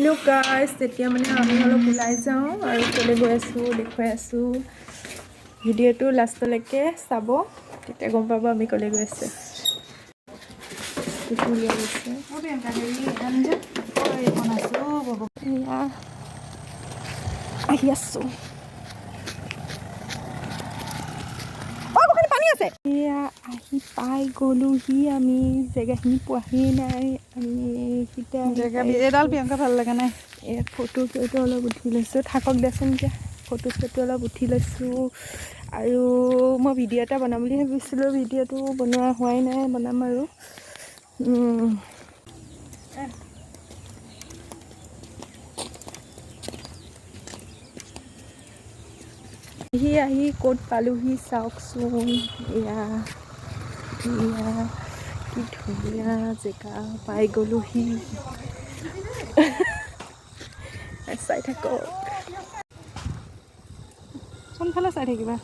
Hello' guys, তেতিয়া মানে আমি অলপ ওলাই যাওঁ আৰু ক'লৈ গৈ আছোঁ দেখুৱাই আছোঁ। ভিডিঅ'টো লাষ্টলৈকে চাব, তেতিয়া গম পাব আমি ক'লৈ গৈ আছোঁ। উলিয়াই গৈছে। এয়া আহি আছোঁ। পানী আছে। এয়া আহি পাই গ'লোহি আমি। জেগাখিনি পোৱাহি নাই আমি। জেগা এইডাল প্ৰিয়ংকা ভাল লগা নাই। এয়া ফটো চটো অলপ উঠি লৈছোঁ। থাকক দেচোন এতিয়া। ফটো চটো অলপ উঠি লৈছোঁ আৰু মই ভিডিঅ' এটা বনাম বুলি ভাবিছিলোঁ। ভিডিঅ'টো বনোৱা হোৱাই নাই, বনাম আৰু। আহি আহি ক'ত পালোহি চাওকচোন। এয়া এয়া কি ধুনীয়া জেগা পাই গ'লোহি, চাই থাকক। কোনফালে চাই থাকিবা?